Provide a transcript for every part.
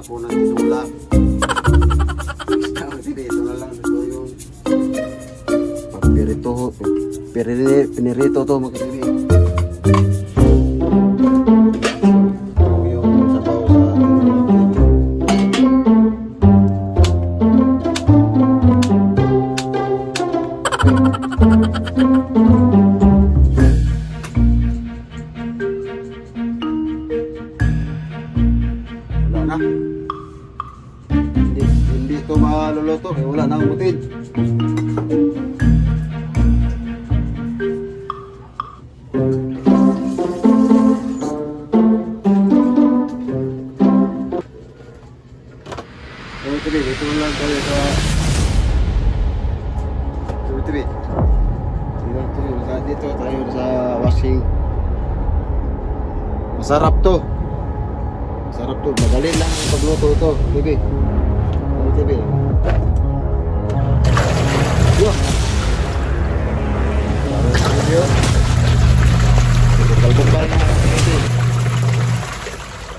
hapunan, tinula. Isda, mga TV, ito na lang. Ito yung pagpirito, pinirito to, mga TV. Ito yung sabaw sa tinula, mga TV. Wala na. Hindi, hindi ito maluluto kaya wala na ang butin. Tuloy, ito lang tayo sa tuloy, tuloy. Tuloy, tuloy. Dito tayo sa washing. Masarap to. Sarap to. Madali lang ang pagluto ito. TV. Ano, TV? Yo. Video. Bukal-bukal na ang TV.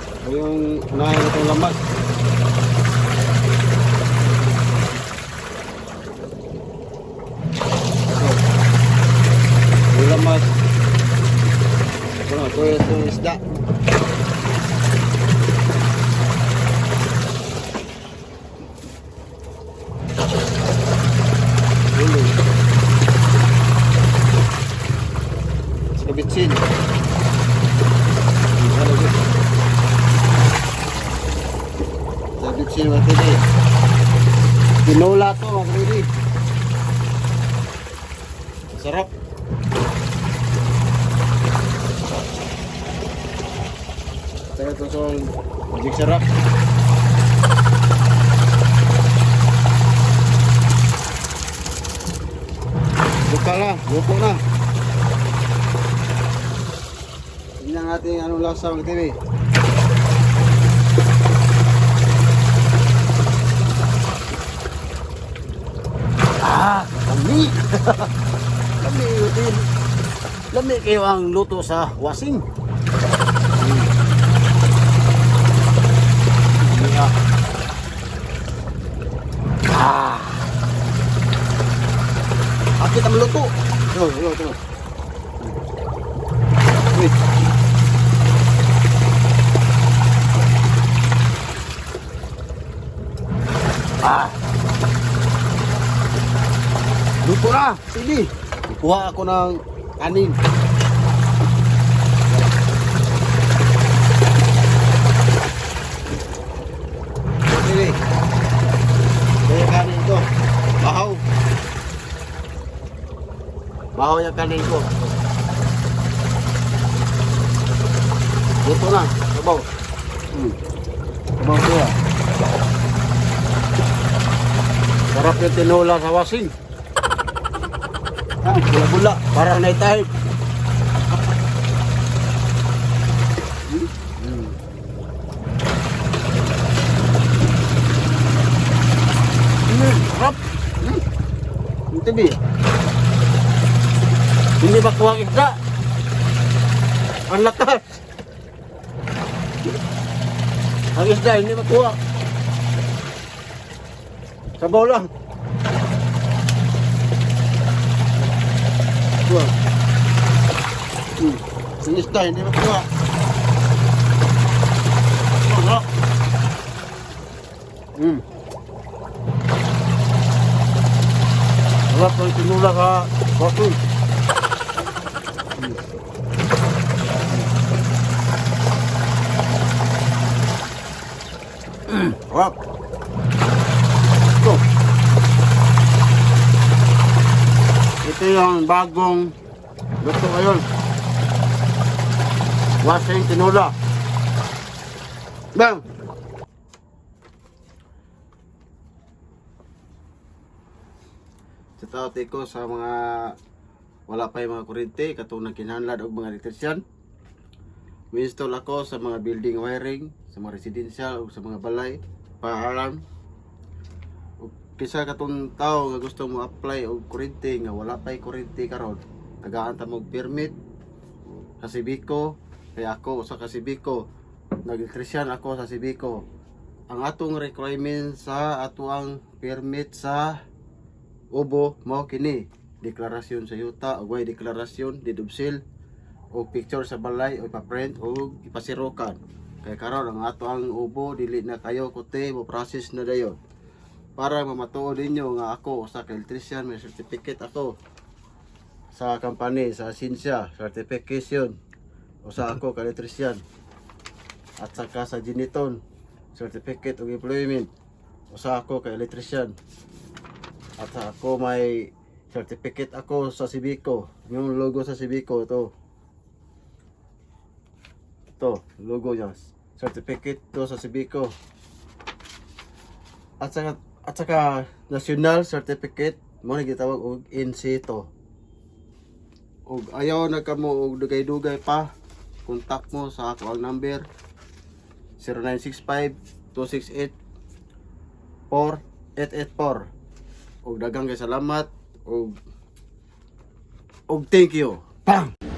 Ito yung unahin itong lamas. Ito. Yung lamas. Ito na, ito yung isda. Ulo. Sa bitsin. Ano yun? Sa bitsin, mga kidi. Tinola to, mga kidi. Sarap. Ito ito itong magic sarap. Buka na, luto na. Tingnan natin anong lasa, mga TV. Ah, lami. Lami din. Lami kayo ang luto sa wasing. Lami ah. Ah. Akit ang luto. Ito, ito, ito. Uy. Ah. Luto na. Sige. Kuha ako ng kanin. Sige. Kaya kanin ko. Bahaw. Bahaw yung kanin ko. Luto na. Sabaw. Sabaw ko ah. Sarap yung tinola sa wasing. Ah, bula-bula. Parang naitahip. Sarap. Yung tabi. Hindi ba kuwang isda? Ang lakas. Ang isda, hindi makuha. Sabaw lang. Kuha. Ang isda, hindi makuha. Sarap. Sarap ng tinula ka coffee. Sarap. Ito. Ito yung bagong luto ngayon. Wasing tinula. Bang! Shout out ko sa mga wala pa yung mga kuryente katong nagkinahanglan og mga electrician. Mi-install ako sa mga building wiring, sa mga residential o sa mga balay, fire alarm. Ug kinsa katong tao nga gusto mo apply og kuryente nga wala pa'y kuryente karon, tagaan ta mo og permit sa Cebeco. Kaya ako usa ka Cebeco, nag-electrician ako sa Cebeco. Ang atong requirement sa atoang permit sa ubo mao kini: deklarasyon sa yuta o way deklarasyon, deed of sale o picture sa balay o ipa-print o ipasirokan. Kay karon ang ato ang ubo dili na kayo kuti mo process na dayon. Para mamatuod ninyo nga ako usa ka electrician, may certificate ako sa company sa Sinsya certification, usa ako ka electrician, at saka sa Giniton certificate of employment, usa ako ka electrician, at ako may certificate ako sa Cebeco, yung logo sa Cebeco. Ito ito logo niya, certificate to sa Cebeco, at saka national certificate mo na gitawag og NC to. Og ayaw na kamo og dugay-dugay pa, contact mo sa ako ang number 0965 268 4884. Og daghang kay salamat og thank you. Bang.